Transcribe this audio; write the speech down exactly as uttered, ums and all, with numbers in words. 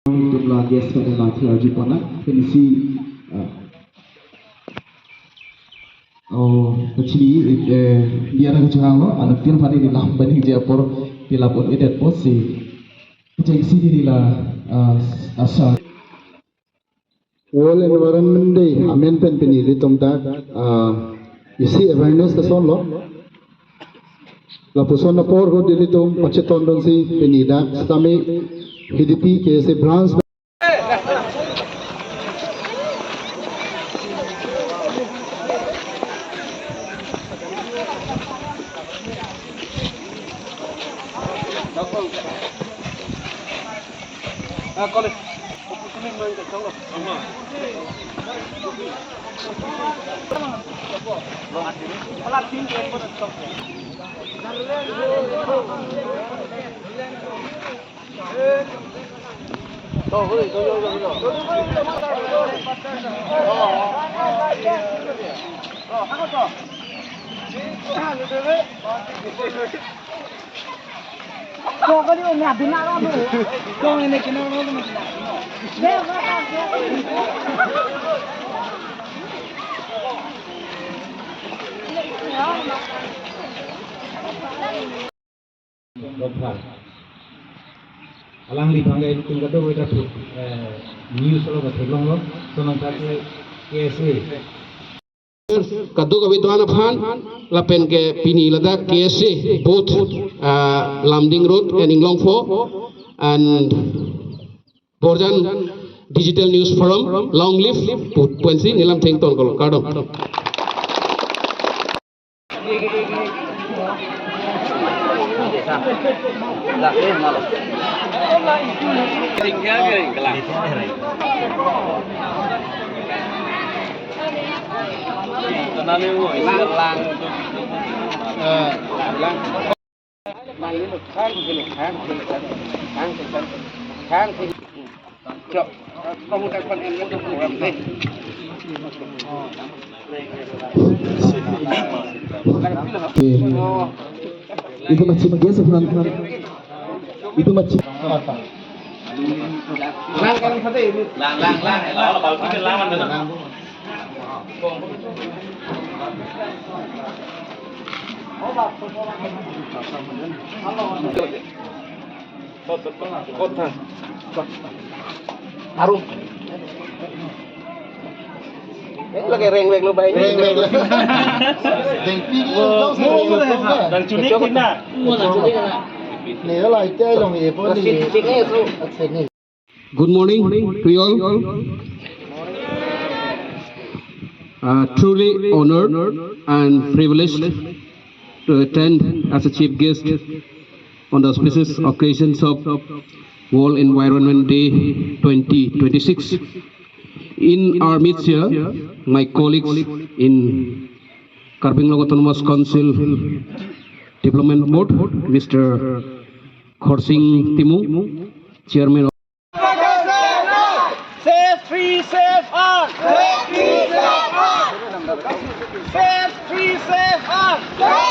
Itum la guest pen matha arju pon nang, pensi, ah, oh, pachini, eh, dia na kachang lo, anak tiang pani ni lam bani je apor pilap un edet posi. Kechengsi ni la, ah, asa. World Environment Day amen pen pini ilitum ta, ah, isi awareness ta son lo. Lapuson apor ahut ilitum pachetongdunsi pini dak sitame H D P K S A branch. Dr. Alangli abang ke ilitum kadokave ta thu, eh, news lo katheklong lo, sonang ta ke K S A. Kadokave do-an aphan, lapen ke pini ladak K S A booth, ah, Lumding Road and Inglongfo and Borjan Digital News Forum, long live pu-, puensi nelam thengton kolo, kardom. Itum ma-chief guest aphan. Itum ma-chief. Arum. Eh, lake rengvek lo bai. Rengvek lo. Dengpi lo. Dang chunik na. Ne la ite long e po ni. Good morning to you all. Uh, truly honored and privileged to attend as a chief guest on the auspicious occasions of World Environment Day twenty twenty-six. In our midst here, my colleagues in Karbi Anglong Autonomous Council Development Board, Mister Khorsing Timung, Chairman of Save Tree, Save Earth! Save Tree, Save Earth! Save Tree, Save Earth!